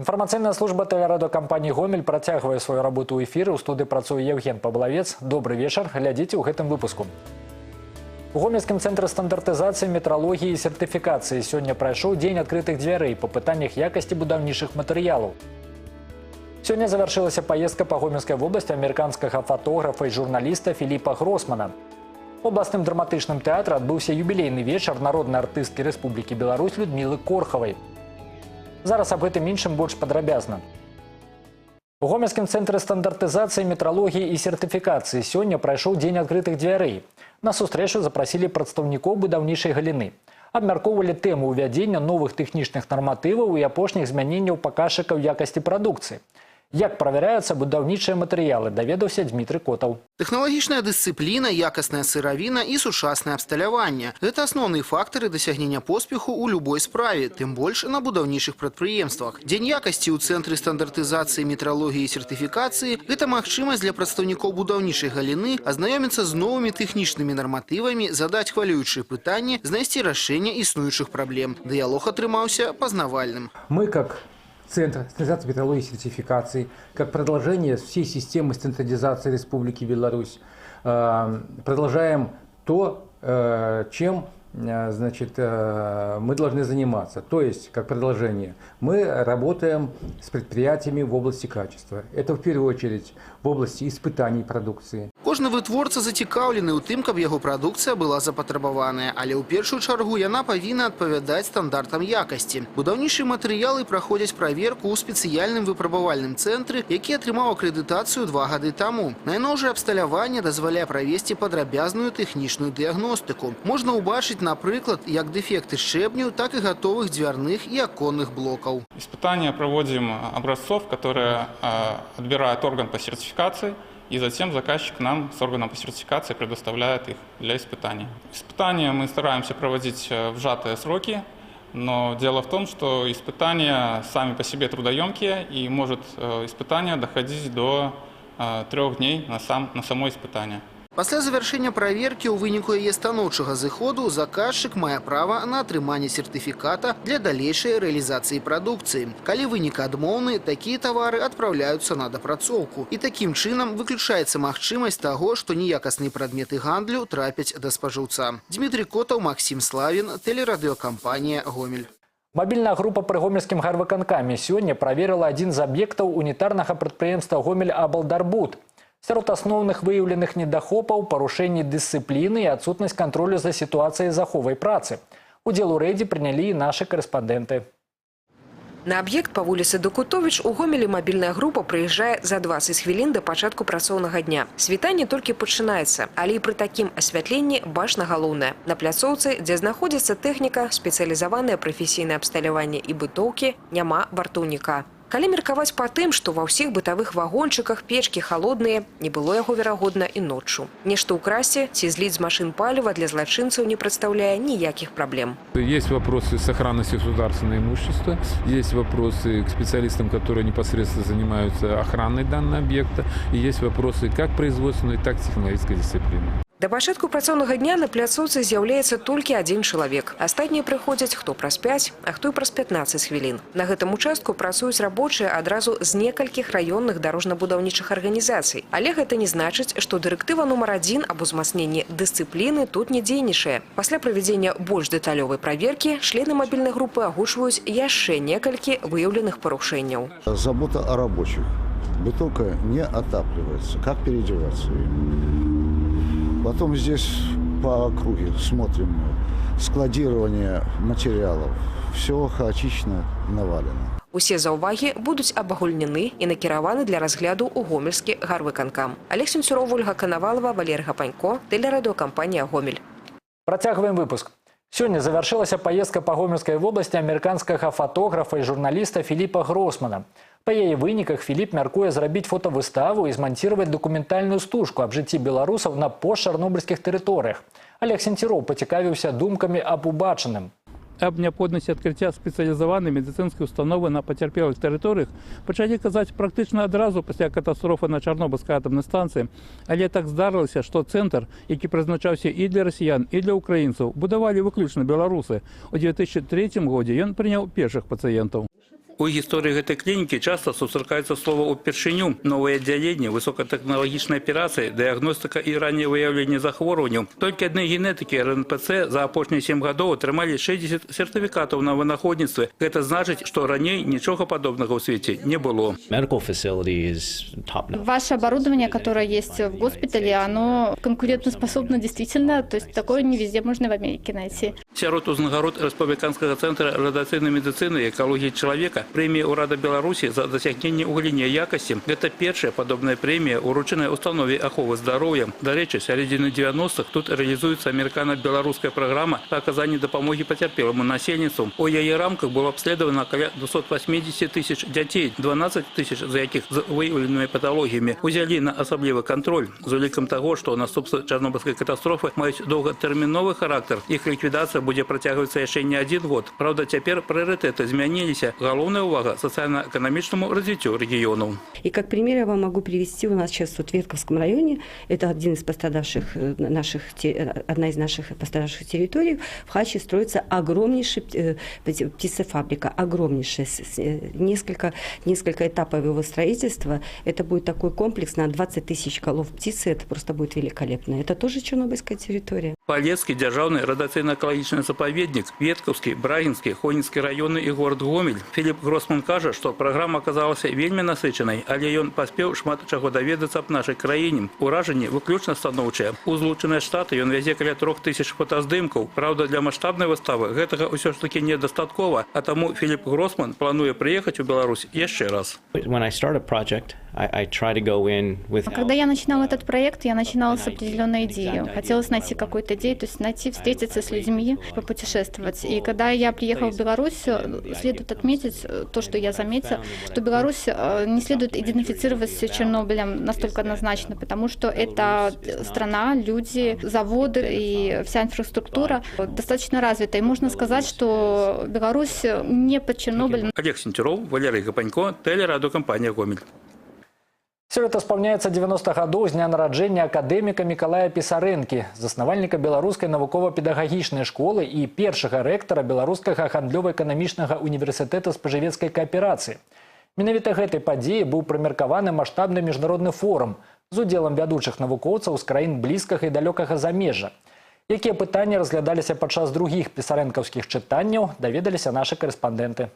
Інфармацыйная служба тэлерадыокампаніі «Гомель» працягвае сваю работу ў эфіры. У студыі працуе Яўген Паблавец. Добры вечар. Глядзіце ў гэтым выпуску. У Гомельскім цэнтры стандартызацыі, метралогіі і сертыфікацыі сёння прайшоў дзень адкрытых дзвярэй па пытаннях якасці будаўнічых матэрыялаў. Сёння завяршылася паездка па Гомельскай вобласці амерыканскага фатографа і журналіста Філіпа Гросмана. У абласным драматычным тэатры адбыўся юбілейны вечар народнай артысткі Рэспублікі Беларусь Людмілы Корхавай. Зараз аб гэтым іншым больш падрабязна. У Гомельскім цэнтры стандартызацыі, метралогіі і сертыфікацыі сёння прайшоў дзень адкрытых дзвярэй. На сустрэчу запрасілі прадстаўнікоў будаўнічай галіны. Абмяркоўвалі тэму ўвядзення новых тэхнічных нарматываў і апошніх змяненняў паказчыкаў якасці прадукцыі. Як правяраюцца будаўнічыя матэрыялы, даведаўся Дзмітрый Котаў. Тэхналагічная дысцыпліна, якасная сыравіна і сучаснае абсталяванне. Гэта асноўныя фактары дасягнення поспеху ў любой справе, тым больш на будаўнічых прадпрыемствах. Дзень якасці ў цэнтры стандартызацыі, метралогіі і сертыфікацыі — гэта магчымасць для прадстаўнікоў будаўнічай галіны азнаёміцца з новымі тэхнічнымі нарматывамі, задаць хвалюючыя пытанні, знайсці рашэнне існуючых праблем. Дыялог атрымаўся пазнавальным. Мы, как Центр стандартизации, метрологии и сертификации, как продолжение всей системы стандартизации Республики Беларусь, продолжаем то, чем, значит, мы должны заниматься. То есть, как продолжение, мы работаем с предприятиями в области качества. Это в первую очередь в области испытаний продукции. Кожны вытворца зацікаўлены ў тым, каб яго прадукцыя была запатрабаваная, але ў першую чаргу яна павінна адпавядаць стандартам якасці. Будаўнічыя матэрыялы праходзяць праверку ў спецыяльным выпрабавальным цэнтры, які атрымаў акрэдытацыю 2 гады таму. Найноўшае абсталяванне дазваляе правесці падрабязную тэхнічную дыягностыку. Можна ўбачыць, напрыклад, як дэфекты шчэбню, так і гатовых дзвярных і аконных блокаў. Испытания проводим образцов, которые отбирает орган по сертификации, и затем заказчик нам с органом по сертификации предоставляет их для испытаний. Испытания мы стараемся проводить в сжатые сроки, но дело в том, что испытания сами по себе трудоемкие, и может испытание доходить до 3 дней на само испытание. Пасля завяршэння праверкі ў выніку яе станоўчага зыходу заказчык мае права на атрыманне сертыфіката для далейшай рэалізацыі прадукцыі. Калі вынік адмоўны, такія тавары адпраўляюцца на дапрацоўку. І такім чынам выключаецца магчымасць таго, што неякасныя прадметы гандлю трапяць да спажыўца. Дзмітрый Котаў, Максім Славін, тэлерадыёкампанія «Гомель». Мабільная група пры Гомельскім гарвыканкаме сёння праверыла адзін з аб'ектаў унітарнага прадпрыемства «Гомельаблдарбуд». Сярод асноўных выяўленых недахопаў — парушэнні дысцыпліны і адсутнасць кантролю за сітуацыяй з аховай працы. Удзел у рэйдзе прынялі і нашы карэспандэнты. На аб'ект па вуліцы Дакутовіч у Гомелі мабільная група прыязджае за 20 хвілін да пачатку працоўнага дня. Світанне толькі пачынаецца, але і пры такім асвятленні бачна галоўнае. На пляцоўцы, дзе знаходзіцца тэхніка, спецыялізаванае прафесійнае абсталяванне і бытоўкі, няма вартаўніка. Калі меркаваць па тым, што ва ўсіх бытавых вагончыках печкі халодныя, не было яго, верагодна, і ноччу. Нешта ўкрасці ці зліць з машын паліва для злачынцаў не прадстаўляе ніякіх праблем. Есть вопросы сохранности государственного имущества, есть вопросы к специалистам, которые непосредственно занимаются охраной данного объекта, и есть вопросы как производственной, так и технологической дисциплины. Да пачатку працоўнага дня на пляцоўцы з'яўляецца толькі адзін чалавек. Астатнія прыходзяць хто праз 5, а хто і праз 15 хвілін. На гэтым участку працуюць рабочыя адразу з некалькіх раённых дарожна-будаўнічых арганізацый. Але гэта не значыць, што дырэктыва нумар адзін аб узмацненні дысцыпліны тут не дзейнічае. Пасля правядзення больш дэталёвай праверкі члены мабільнай групы агучваюць яшчэ некалькі выяўленых парушэнняў. Забота о рабочих. Бытовка не отапливается. Как переодеваться им? Потом здесь по округе смотрим складирование материалов. Все хаотично навалено. Усе заўвагі будуць абагульнены і накіраваны для разгляду ў Гомельскі гарвыканкам. Алег Сенцюроў, Вольга Канавалава, Валер Гапанько, тэлерадыёкампанія «Гомель». Працягваем выпуск. Сёння завяршылася паездка па Гомельскай вобласці амерыканскага фатографа і журналіста Філіпа Гросмана. Па яе выніках Філіп мяркуе зрабіць фотавыставу і зманціраваць дакументальную стужку аб жыцці беларусаў на постчарнобыльскіх тэрыторыях. Алег Сенцюроў пацікавіўся думкамі аб убачаным. Аб неабходнасці адкрыцця спецыялізаванай медыцынскай установы на пацярпелых тэрыторыях пачалі казаць практычна адразу пасля катастрофы на Чарнобыльскай атамнай станцыі. Але так здарылася, што цэнтр, які прызначаўся і для расіян, і для украінцаў, будавалі выключна беларусы. У 2003 годзе ён прыняў першых пацыентаў. У гісторыі гэтай клінікі часта сустракаецца слова «упершыню». Новае аддзяленне, высокатэхналагічныя аперацыі, дыягностыка і ранняе выяўленне захворванняў. Толькі адны генетыкі РНПЦ за апошнія 7 гадоў атрымалі 60 сертыфікатаў на вынаходніцтвы. Гэта значыць, што раней нічога падобнага ў свеце не было. Medical facility is top notch. Ваше оборудование, которое есть в госпитале, оно конкурентоспособно действительно, то есть такое не везде можно в Америке найти. Сярод узнагарод Рэспубліканскага цэнтра радыацыйнай медыцыны і экалогіі чалавека прэмія ўрада Беларусі за дасягненне ў галіне якасці. Гэта першая падобная прэмія, уручаная установе аховы здароўя. Дарэчы, сярэдзіны 90-х тут рэалізуецца амерыкана-беларуская праграма па аказанні дапамогі пацярпеламу насельніцтву. У яе рамках было абследавана каля 280 тысяч дзяцей, 12 тысяч з якіх з выяўленымі паталогіямі узялі на асаблівы кантроль. З улікам таго, што наступствы Чарнобыльскай катастрофы маюць доўгатэрміновы характар, іх ліквідацыя будзе працягвацца яшчэ не адзін год. Праўда, цяпер прыярытэты змяніліся. Галоўная ўвага сацыяльна-эканамічнаму развіццю рэгіёнаў. И как пример я вам могу привести, у нас сейчас вот в Ветковском районе, это один из пострадавших наших, одна из наших пострадавших территорий, в Хаче строится огромнейшая птицефабрика, огромнейшая, несколько этапов его строительства. Это будет такой комплекс на 20 тысяч голов птицы, это просто будет великолепно. Это тоже чернобыльская территория. Палескі дзяржаўны радыацыйна-экалагічны запаведнік, Веткаўскі, Брагінскі, Хойніцкі раёны і горад Гомель. Філіп Гросман кажа, што праграма аказалася вельмі насычанай, але ён паспеў шмат чаго даведацца аб нашай краіне. Уражанні выключна станоўчыя. У Злучаныя Штаты ён вязе каля 3000 фотаздымкаў. Праўда, для маштабнай выставы гэтага ўсё ж такі недастаткова, а таму Філіп Гросман плануе прыехаць у Беларусь яшчэ раз. When I start a project, I try to go in with Когда я начинала этот проект, я начинала с определенной идеей. Хотелось найти какую-то идею, то есть найти, встретиться с людьми, попутешествовать. И когда я приехала в Беларусь, следует отметить то, что я заметила, что Беларусь не следует идентифицировать с Чернобылем настолько однозначно, потому что это страна, люди, заводы и вся инфраструктура достаточно развита. И можно сказать, что Беларусь не под Чернобылем. Алег Сенцюроў, Валерый Гапанько, тэлерадыёкампанія «Гомель». Сёлета спаўняецца 90 гадоў з дня нараджэння акадэміка Мікалая Пісарэнкі, заснавальніка Беларускай навукова-педагагічнай школы і першага рэктара Беларускага гандлёва-эканамічнага універсітэта спажывецкай кааперацыі. Менавіта гэтай падзеі быў прымеркаваны маштабны міжнародны форум з удзелам вядучых навукоўцаў з краін блізкага і далёкага замежжа. Якія пытанні разглядаліся падчас другіх пісарэнкаўскіх чытанняў, даведаліся нашы карэспандэнты.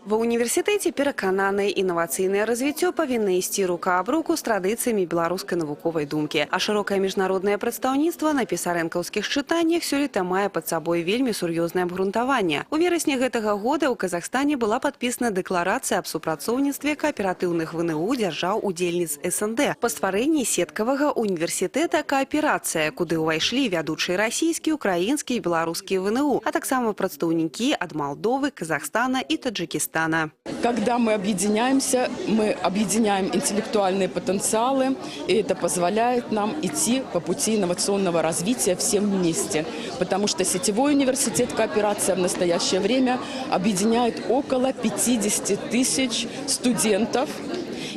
Ва універсітэце перакананы, інавацыйнае развіццё павінна ісці рука аб руку з традыцыямі беларускай навуковай думкі. А шырокае міжнароднае прадстаўніцтва на пісарэнкаўскіх чытаннях сёлета мае пад сабой вельмі сур'ёзнае абгрунтаванне. У верасні гэтага года ў Казахстане была падпісана дэкларацыя аб супрацоўніцтве кааператыўных ВНУ дзяржаў-удзельніц СНД па стварэнні сеткавага універсітэта «Кааперацыя», куды ўвайшлі вядучыя расійскія, украінскія і беларускія ВНУ, а таксама прадстаўнікі ад Малдовы, Казахстана і Таджикистана. Когда мы объединяемся, мы объединяем интеллектуальные потенциалы, и это позволяет нам идти по пути инновационного развития всем вместе. Потому что сетевой университет «Кооперация» в настоящее время объединяет около 50 тысяч студентов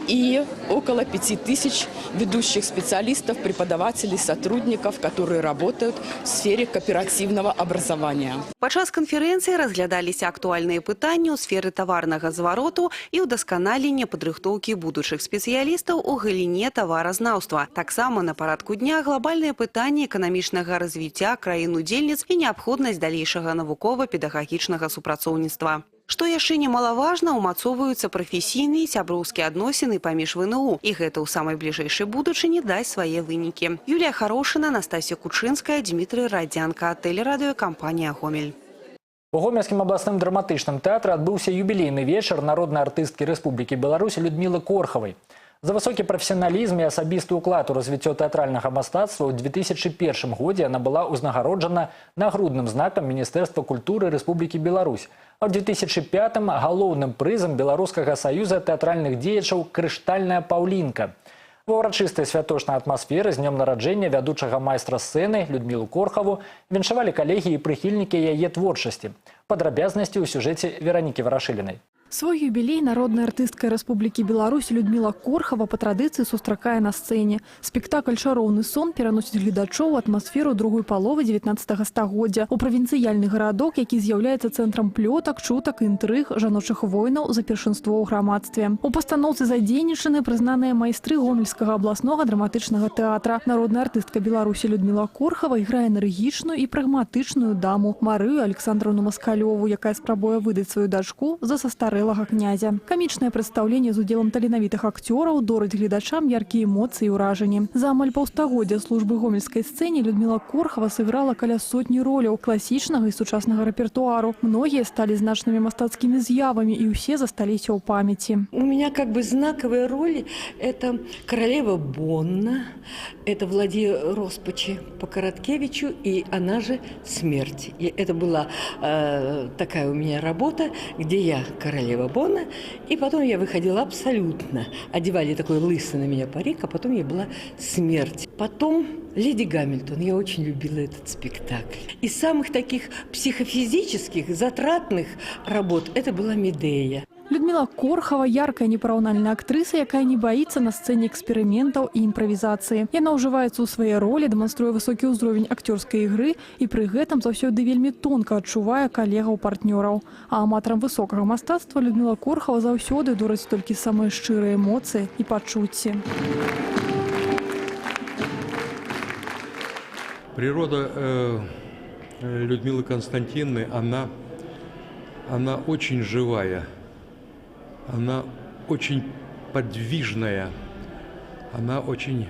и около 5 тысяч ведущих специалистов, преподавателей, сотрудников, которые работают в сфере кооперативного образования. Падчас канферэнцыі разглядаліся актуальныя пытанні ў сферы таварнага звароту і ўдасканалення падрыхтоўкі будучых спецыялістаў у галіне таваразнаўства. Таксама на парадку дня глобальныя пытанні эканамічнага развіцця краін-удзельніц і неабходнасць далейшага навукова-педагагічнага супрацоўніцтва. Што яшчэ немалаважна, умацоўваюцца прафесійныя і сяброўскія адносіны паміж ВНУ. І гэта ў самай бліжэйшай будучыні дасць свае вынікі. Юлія Харошына, Настасья Кучынская, Дзмітрый Радзянка, тэлерадыёкампанія «Гомель». У Гомельскім абласным драматычным тэатры адбыўся юбілейны вечар народнай артысткі Рэспублікі Беларусь Людмілы Корхавай. За высокі прафесіяналізм і асабісты ўклад у развіццё тэатральнага мастацтва ў 2001 годзе яна была ўзнагароджана нагрудным знакам Міністэрства культуры Рэспублікі Беларусь, а ў 2005 галоўным прызам Беларускага саюза тэатральных дзеячаў «Крыштальная паўлінка». Ва ўрачыстай святочнай атмасферы з днём нараджэння вядучага майстра сцэны Людмілу Корхаву віншавалі калегі і прыхільнікі яе творчасці. Падрабязнасці ў сюжэце Веранікі Варашылінай. Свой юбілей народная артыстка Рэспублікі Беларусь Людміла Корхава па традыцыі сустракае на сцэне. Спектакль «Чароўны сон» пераносіць гледачоў у атмасферу другой паловы 19 стагоддзя, у правінцыяльны гарадок, які з'яўляецца цэнтрам плётак, чутак, інтрыг, жаночых войнаў за першынство ў грамадстве. У пастаноўцы задзейнічаны прызнаныя майстры Гомельскага абласнога драматычнага тэатра. Народная артыстка Беларусі Людміла Корхава іграе энергічную і прагматычную даму Марыю Александровну Маскалёву, якая спрабуе выдаць сваю дачку за састарэлага князя. Камічнае прадстаўленне з удзелам таленавітых акцёраў дорыць гледачам яркія эмоцыі і ўражанні. За амаль паўстагоддзя службы гомельскай сцэне Людміла Корхава сыграла каля сотні роляў класічнага і сучаснага рэпертуару. Многія сталі значнымі мастацкімі з'явамі, і ўсе засталіся ў памяці. У меня как бы знаковые роли – это королева Бонна, это Владимир Роспачи по Короткевичу, и она же Смерть. И это была такая у меня работа, где я королева Бонна, и потом я выходила абсолютно. Одевали такой лысый на меня парик, а потом я была Смерть. Потом Леди Гамильтон. Я очень любила этот спектакль. Из самых таких психофизических, затратных работ это была Медея. Людміла Корхава – яркая непараўнальная актрыса, якая не баіцца на сцэне эксперыментаў і імправізацыі. Яна ўжываецца ў сваёй ролі, дэманструе высокі ўзровень акцёрскай ігры і пры гэтым заўсёды вельмі тонка адчувае калегаў-партнёраў. А аматарам высокага мастацтва Людміла Корхава заўсёды дорыць толькі самыя шчырыя эмоцыі і пачуцці. Природа Людмилы Константиновны, она очень живая. Она очень подвижная, она очень,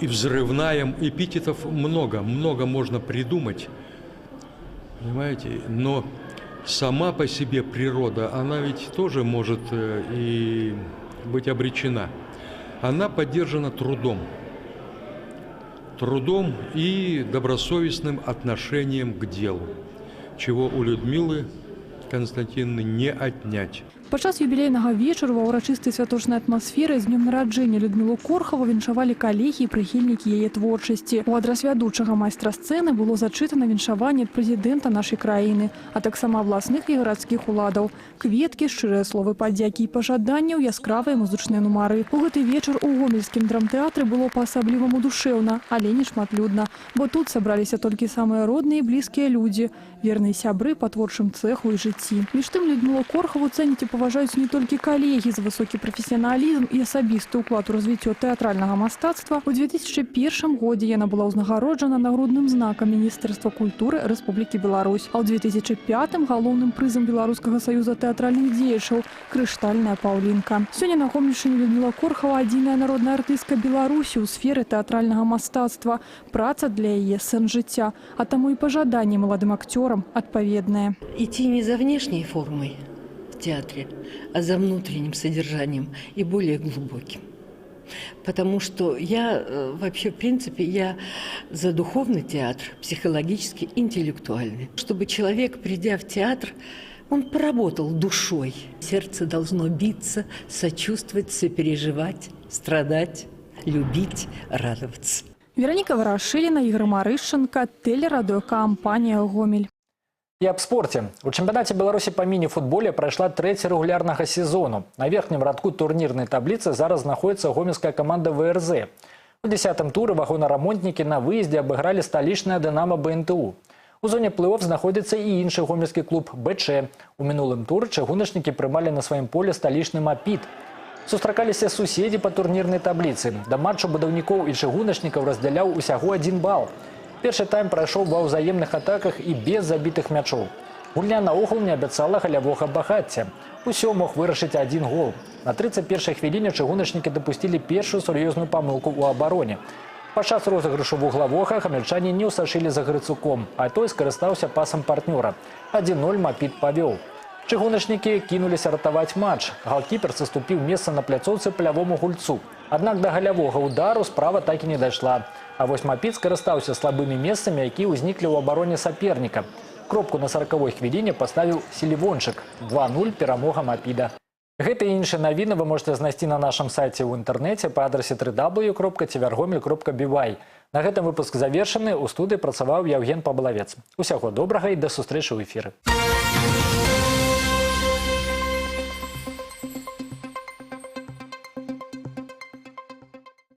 и взрывная. Эпитетов много, много можно придумать, понимаете? Но сама по себе природа, она ведь тоже может и быть обречена. Она поддержана трудом, трудом и добросовестным отношением к делу, чего у Людмилы Константиновны не отнять. Падчас юбілейнага вечару ва ўрачыстай святочнай атмасферы з днём нараджэння Людмілу Корхаву віншавалі калегі і прыхільнікі яе творчасці. У адрас вядучага майстра сцэны было зачытана віншаванне ад прэзідэнта нашай краіны, а таксама абласных і гарадскіх уладаў. Кветкі, шчырыя словы падзякі і пажаданняў, яскравыя музычныя нумары. У гэты вечар у гомельскім драмтэатры было па-асабліваму душэўна, але не шматлюдна, бо тут сабраліся толькі самыя родныя і блізкія людзі, верныя сябры па творчым цэху і жыцці. Між тым Людмілу Корхаву цэняць і паважаюць не толькі калегі за высокі прафесіяналізм і асабісты ўклад у развіццё тэатральнага мастацтва. У 2001 годзе яна была ўзнагароджана нагрудным знакам Міністэрства культуры Рэспублікі Беларусь, а ў 2005 галоўным прызам Беларускага саюза тэатральных дзеячаў «Крыштальная паўлінка». Сёння на Гомельшчыне Людміла Корхава адзіная народная артыстка Беларусі ў сферы тэатральнага мастацтва. Праца для яе сэнс жыцця, а таму і пажаданні маладым акцёрам адпаведныя. Идти не за внешней формой в театре, а за внутренним содержанием и более глубоким. Потому что я вообще, в принципе, я за духовный театр, психологический, интеллектуальный. Чтобы человек, придя в театр, он поработал душой. Сердце должно биться, сочувствовать, сопереживать, страдать, любить, радоваться. Вероніка Варашыліна, Ігор Марышченко, тэлерадыёкампанія «Гомель». І аб спорце. У чэмпіянаце Беларусі па міні-футболе прайшла трэць рэгулярнага сезону. На верхнім радку турнірнай табліцы зараз знаходіцца гомельская каманда ВРЗ. У 10-м туры вагонарамонтнікі на выездзе абыгралі сталічнае «Дынама» БНТУ. У зоне плэй-офф знаходзіцца і іншы гомельскі клуб БЧ. У мінулым туры чыгуначнікі прымалі на сваім поле сталічны «Мапіт». Сустракаліся суседзі па турнірнай табліцы. Да матчу будаўнікоў і чыгуначнікаў раздзяляў усяго 1 бал. Першы тайм прайшоў ва ўзаемных атаках і без забітых мячоў. Гульня наогул не абяцала галявога багацця. Усё мог вырашыць адзін гол. На 31-й хвіліне чыгуначнікі дапусцілі першую сур'ёзную памылку ў абароне. Падчас розыгрышу вуглавога гамельчане не ўсачылі за Грыцуком, а той скарыстаўся пасам партнёра. 1-0 «Мапіт» павёў. Чыгуначнікі кінуліся ратаваць матч. Галкіпер саступіў месца на пляцоўцы палявому гульцу. Аднак да галявога удару справа так і не дайшла. А вось «Мапіт» скарыстаўся слабымі месцамі, якія ўзніклі ў абароне саперніка. Кропку на 40-й хвіліне паставіў Селівончык. 2-0 перамога «Мапіда». Гэта і іншыя навіны вы можете знайсці на нашым сайце ў інтэрнэце па адрасе www.tvrgomel.by. На гэтым выпуск завершаны. У студыі працаваў Яўген Паблавец. Усяго добрага і да сустрэчы ў эфіры.